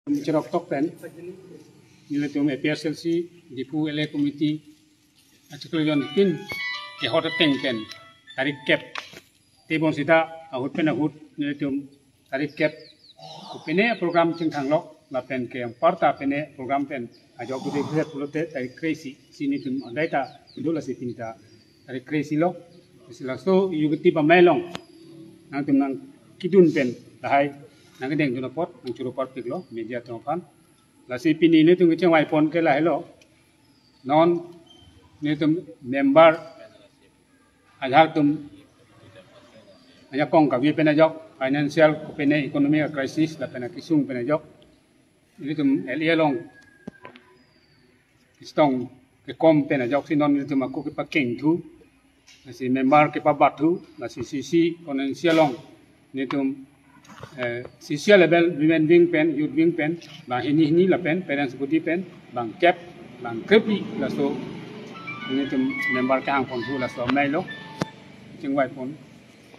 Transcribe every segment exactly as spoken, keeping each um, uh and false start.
Cherok tok pen, nelitum A P H L C Diphu L A Committee achiklo jon tin kehot ateng pen tarik kep tebon sita ahut pen ahut nelitum tarik kep kopine program chingthang lok lapen ke anparta pine program pen ajok gede gede pulote tarik kre-isi si nelitum adai ta dula si pini ta tarik kre-isi lo. Si laso yugiti bamai long nangtum nangkedun pen lahai nangkedeng dun apot nangchoro apot piklo media atum aphan. Lasi pini nelitum kechengvai pon ke lahelo. Non nelitum member ajahak atum ajakong kave pen ajok, financial kopine economic crisis lapen akesung pen ajok nelitum L A along kachetong kekom pen ajok si non nelitum ako kepakeng thu, lasi member kepabat thu, lasi C C constituency along nelitum eh, C C level, women wing pen, youth wing pen, bang hini hini lapen parents body pen bang kep, bang krepi laso nelitum member kehang pon thu laso amai lo chingvai pon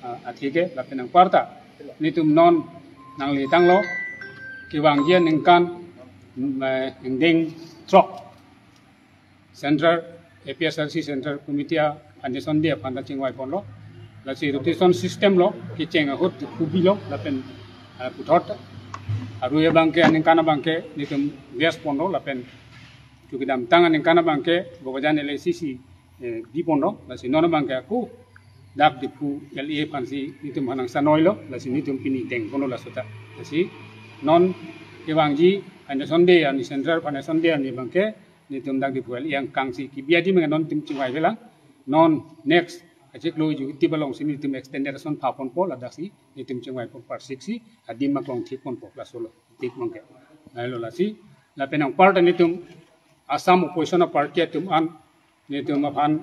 ah, atheke lapen anparta nelitum non nangletanglo kevangji aningkan mm, eh, ingdeng throk Central A P H L C Central Committee a foundation day aphan ta chingvai ponlo. Lasi rotation system lo kecheng ahut kubi lo lapen ah, puthot arui abangke aningkan abangke nelitum ves ponlo lapen chukidamtang aningkan abangke Bokajan L A C si eh, di ponlo. Lasi non abangke ako dak Diphu L A aphan si nelitum hanang sanoi lo. Lasi nelitum pini deng ponlo laso ta. Lasi non kevangji foundation day ani Central foundation day ani abangke nelitum dak Diphu L A angkang si kebi adim ke non nelitum chingvai velang. Non next achiklo yugiti balong si nelitum extended ason pha ponpo ladak si nelitum chingvai pon parsik si adim aklong thik ponpo laso lo thik mangke. Lahelo lasi lapen anparta nelitum Assam opposition party atum an nelitum aphan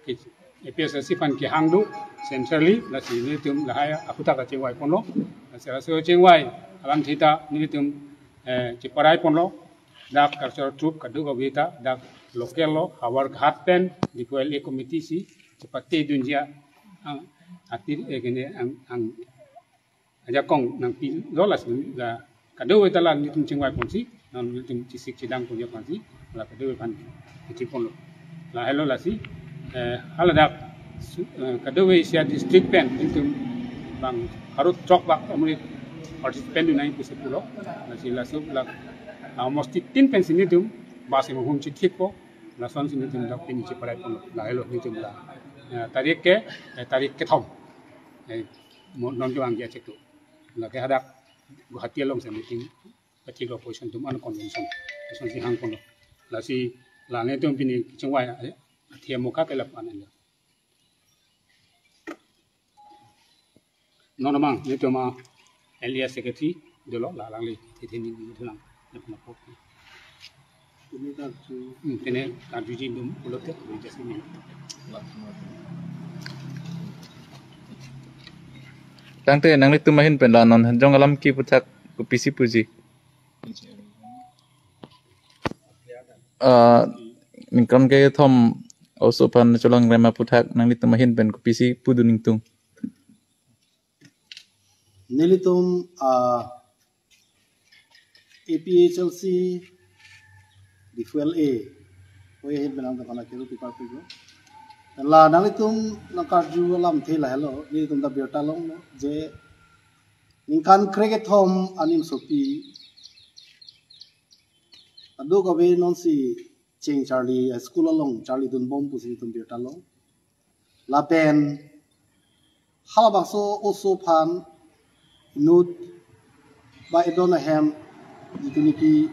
ke- A P H L C aphan kehang do centrally lasi nelitum lahai aphuthak kachingvai ponlo. Lasi laso chingvai alam thita nelitum eh, cheparai ponlo. Dak cultural troupe kadokave ta dak local lo Howraghat pen Diphu L A committee si chepate dunji a ang atir eh, kene ang ang ajakong nangpilo lasi la kadokave ta la nelitum chingvai ponsi non nelitum chesik chedang ponji aphansi la kadokave aphan kithi ponlo. Lahelo lasi eh, haladak su- eh, kadokave isi a district pen nelitum bang harut chok bak amri participant dunai pusi pulo. Lasi laso la ah, mosti tin pen si nelitum bas hum chithikpo lason si nelitum dak pini cheparai ponlo. Lahelo nelitum la eh, tarik ke eh, tarik kethom eh, mo- non kevangji achiklo. Lake hadak Guwahati along si meeting achiklo opposition atum an convention. Lason si hang ponlo. Lasi la nelitum pini chingvai eh, athe mokha ke lapan anda. Non amang nelitum a L A secretary dolo la alangli thetheni ni thulang. Nepna pok. Ini karju Hmm, tene karjuji dum pulote, jadi sini. Tangte nanglitum ahin pen la non jong alam ke aphuthak kopisi puji. Ah, ningkan kethom oso aphan cholangrem aphuthak nanglitum ahin pen kopisi pudun ingtung. Nelitum ah, A P H L C Diphu L A. Oi ahin pen ang tokana kiru pipar pigo. La nanglitum nangkarju alamthe lahelo, nelitum ta birta longlo je ningkan krekethom anim sopi kadokave non si cheng charli eh, school along charli dunbom pusi nelitum birta long. Lapen halabangso oso aphan inut ba edon ahem jitu niki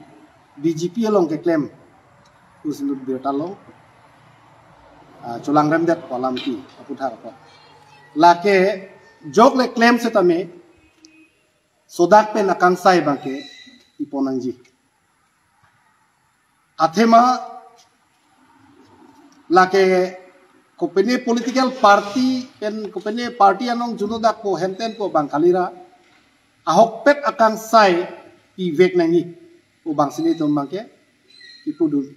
B J P along keklem pusi inut birta long. Ah, cholangrem det pu alam ke aphuthak apot. Lake jok le klem setame sodak pen akangsai abangke ipon nangji. Athema lake kopine political party pen kopine party anong juno dak ko henten ko bang kalira ahokpet akangsai pivek nangji pu bangsi nelitum abangke ipudun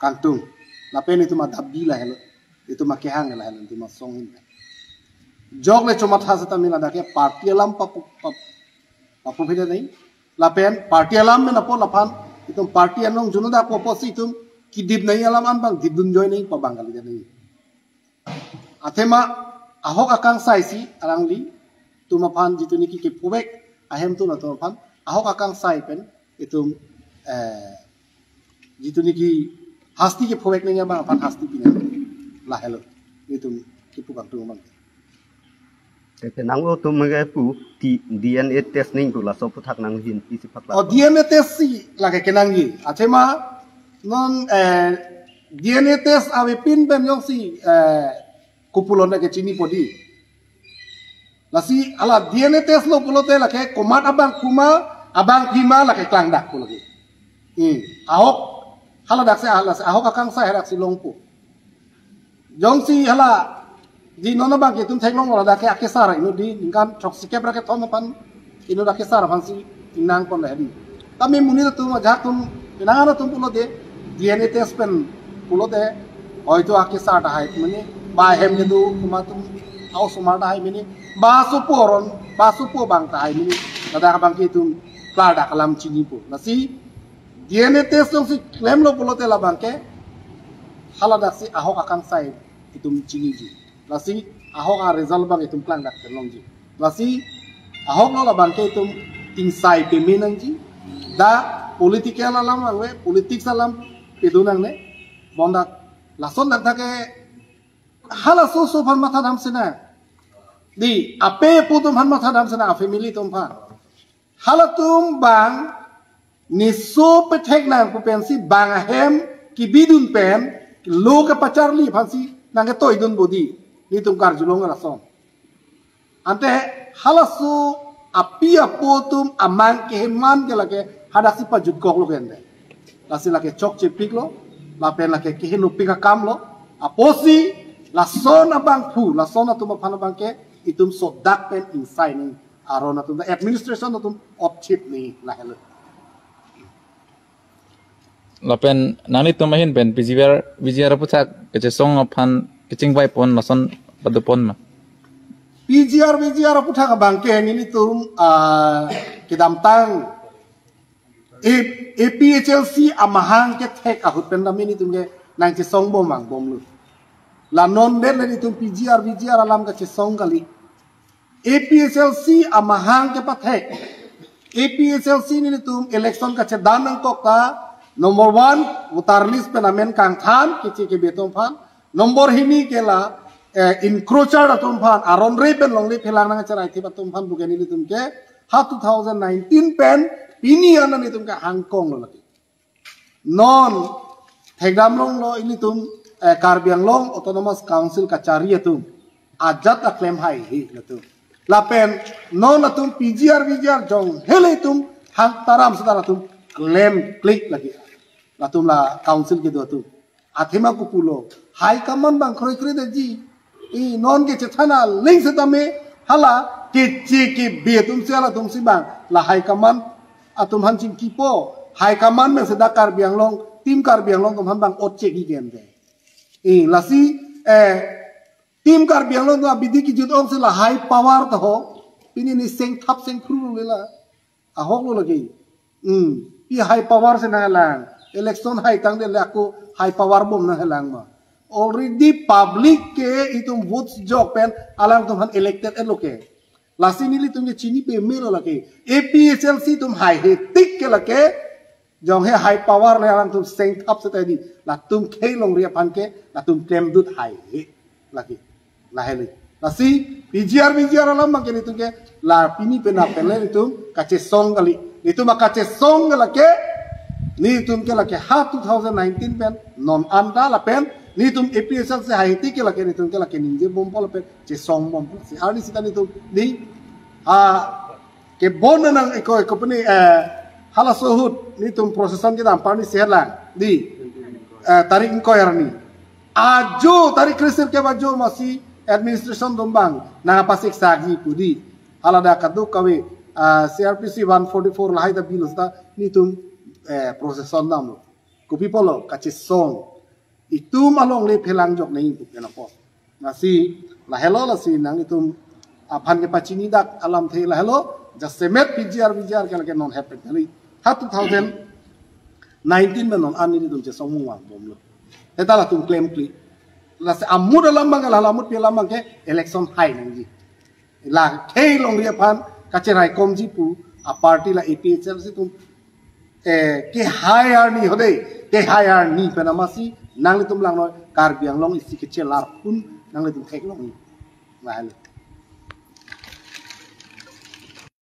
kangtung. Lapen itum adap di lahelo, itum akehang lahelo, itum asong hin. Jok le chomatha setame ladak ke party alam papu papu papu phede nai. Lapen party alam men apot laphan itum party anong juno dak popo si itum kidip nai alam an bang dipdun join nai pa bang kali jani. Athema ahok akangsai si alanglitum aphan jitu niki kephovek ahem tun atum aphan ahok akangsai pen itum eh, jitu niki hasti kephovek nangji abang aphan hasti pinang. Lahelo itum kipu kangtung abang. Tete nang o tum ke pu ti D N A test ning tu laso aputhak nanghin isi phak la. Oh, D N A test si lake kenangji. Athema non eh, D N A test avepin pen jongsi eh, kopulone kechini podi. Lasi hala D N A test lo pulote lake komat abangphu ma, abangpi ma lake klangdak pu lake. Hmm. Ahok hala dak si hala si ahok akangsai hadak si longpo. Jongsi hala di non abangke itum theklong lo dak ke akesar inut di ningkan throksi kep ra kethom aphan inut akesar aphan si inang pon lahedi. Tame monit atum ajahak atum pinangan atum pulote D N A test pen pulote hoito akesar tahai mene ba hem kedo komat atum aosomar tahai mene ba sopo aron ba sopo abang tahai mene ladak abangke itum klardak alam chinipo. Lasi D N A test jongsi klemlo pulote labangke hala dak si ahok akangsai itum chiniji. Lasi ahok a result abang itum klangdak pen longji. Lasi ahok lo labangke itum ingsai peme nangji. Da political alam angve, politics alam pedun nangne. Bondak lason dak dak ke halaso so aphan matha dam sena. Di ape apo atum aphan matha dam sena, a family atum aphan. Halatum bang niso pethek nang pu pensi bang ahem kebidun pen lo kepacharli aphansi nangketoidun bodi nitum karjulong lason. Ante halaso api apo atum amang keheman ke lake hadak si pajutkok lo ke ante. Lasi lake chokchepik lo, lapen lake kehenopik akam lo, apotsi lason abangphu, lason atum aphan abangke itum sodak pen ingsai ni aron atum ta administration atum opchip ni lahelo. Lapen nanglitum ahin pen P G R, V G R aputhak kechesong aphan kechingvai pon lason padopon ma? P G R, V G R aputhak abangke nelitum ah, kedamtang A- A P H L C amahang kethek ahut pen dam nelitum ke nangchesong bom angbomlo. La non det le nelitum P G R, V G R alam kachesong kali. A P H L C amahang kepathek. A P H L C nelitum election kachedan nangkok ta number one voter list pen amen kangthan keche kebe atum aphan. Number hini ke la eh, encroacher atum aphan, aron re pen longle phelang nangcherai thip atum aphan pu ke nelitum ke ha two thousand nineteen pen pini an nelitum ke hangkong lo lake. Non thekdam longlo ilitum eh, Karbi Anglong Autonomous Council kachari atum ajat aklem haihe latum. Lapen non atum P G R V G R jong hele atum hang taram sedar atum klem klik lake. Latum la council kedo atum. Athema kopulo high command bang kroikre detji. I non kechethan aling setame hala keche kebe atum si halatum si bang la high command atum aphan chingkipo. High command pen seta Karbi Anglong, team Karbi Anglong atum aphan bang ot cheki kente. I lasi eh team Karbi Anglong atum abidi kejut ong si la high power ta ho. Pini ni sengthap sengphru lo le la. Ahok lo lake. Hmm. Pi high power si nanglang. Election hai tangdet le ako high power bom nanglang ma. Already public ke itum votes jok pen alangtum aphan elected et lo ke. Lasi nelitum ke chini peme lo lake. A P H L C atum haihe tik ke lake. Jong he high power le alangtum sengthap seta di. Latum khei longri aphan ke latum klemdut haihe. Lake. Lahele. Lasi P G R V G R alam abangke nelitum ke la pini pen apen le nelitum kachesong kali. Nelitum akachesong ke lake nelitum ke lake ha two thousand nineteen pen non anta lapen nelitum A P H L C haihe tik ke lake nelitum ke lake ningje bompo lapen chesong bompo. Si arni sita nelitum ni ha kebon nang iko iko pini eh halaso ahut nelitum procession kedam parni sehat lang di eh tarik ingkoi arni. Ajo tarik kre-sirkep ajo masi administration atum bang nangpasik sagi pudi. Hala dak kadokave ah, C R P C one forty-four lahai ta bill seta nelitum eh, procession damlo. Kopi pulo kachesong. Itum alongle phelang jok nai itum kenapo. Lasi lahelo lasi nanglitum aphan kepachini dak alamthe lahelo. Jasemet P G R, P G R ke lake non happen kali. Ha two thousand nineteen pen non an nelitum chesong mung vangbomlo. Seta latum klemkle. Lasi amut alam abang ke, la amutpi alam abang ke election hai nangji. La khei longri aphan kacheraikomji pu a party la A P H L C atum, eh, kehai arni ho dei, kehai arni pen amatsi nanglitum langnoi Karbi Anglong isi kechelar pun nanglitum theklongji. Lahelo.